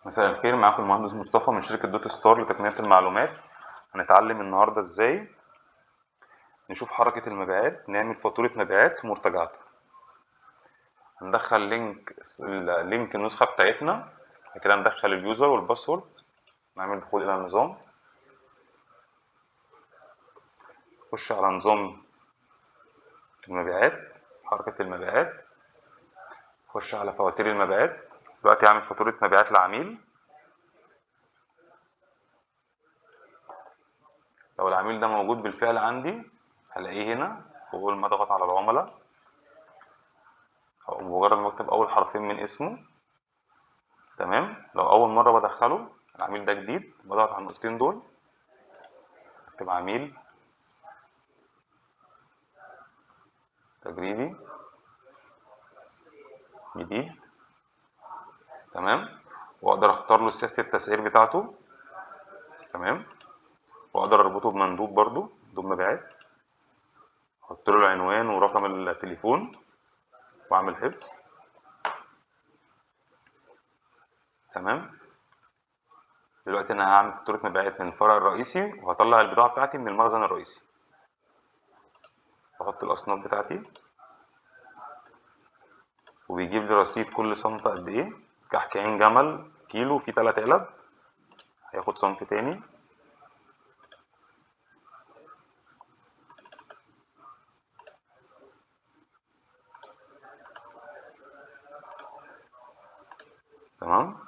مساء الخير، معاكم المهندس مصطفى من شركة دوت ستار لتقنية المعلومات. هنتعلم النهاردة ازاي نشوف حركة المبيعات، نعمل فاتورة مبيعات ومرتجعاتها. هندخل link النسخة بتاعتنا، بعد كده ندخل ال user وال password، نعمل دخول إلى النظام، نخش على نظام المبيعات، حركة المبيعات، نخش على فواتير المبيعات. دلوقتي هعمل فاتورة مبيعات لعميل. لو العميل ده موجود بالفعل عندي هلاقيه هنا، وأول ما أضغط على العملاء أو مجرد ما أكتب أول حرفين من اسمه، تمام. لو أول مرة بدخله العميل ده جديد، بضغط على النقطتين دول، أكتب عميل تجريبي جديد، تمام. وأقدر أختار له سياسة التسعير بتاعته، تمام. وأقدر أربطه بمندوب برضو، مندوب مبيعات، أحط له العنوان ورقم التليفون وأعمل حفظ، تمام. دلوقتي أنا هعمل فاتورة مبيعات من الفرع الرئيسي، وهطلع البضاعة بتاعتي من المخزن الرئيسي. بحط الأصناف بتاعتي، وبيجيب لي رصيد كل صنف قد إيه. كحك عين جمل كيلو فيه 3 علب، هياخد صنف تاني. تمام،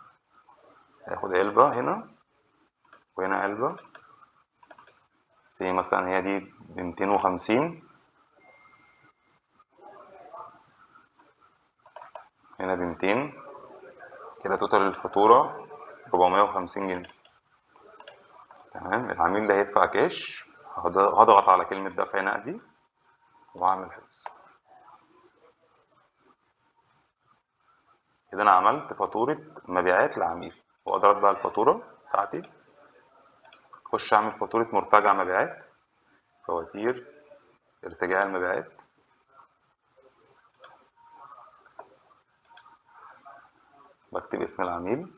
هياخد علبة هنا وهنا علبة، سي مثلا هي دي ب250، هنا ب200، كده توتال الفاتورة 450 جنيه. تمام، العميل ده هيدفع كاش، هضغط على كلمة دفع نقدي وهعمل حفظ. كده أنا عملت فاتورة مبيعات لعميل، وأقدر أطبع الفاتورة بتاعتي. أخش أعمل فاتورة مرتجع مبيعات، فواتير ارتجاع المبيعات. بكتب اسم العميل،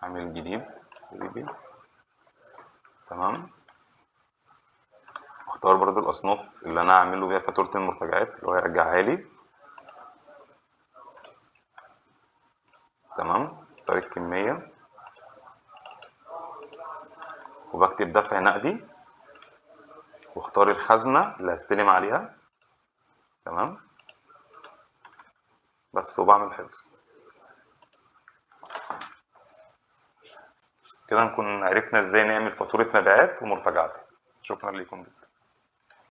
عميل جديد تجريبي، تمام. اختار برضو الاصناف اللي انا هعمله بيها فاتوره المرتجعات اللي هو هيرجعها لي، تمام. اختار الكميه وبكتب دفع نقدي، واختار الخزنه اللي هستلم عليها، تمام. بس، وبعمل حفظ. كده نكون عرفنا ازاي نعمل فاتوره مبيعات ومرتجعات. شكرا لكم جدا.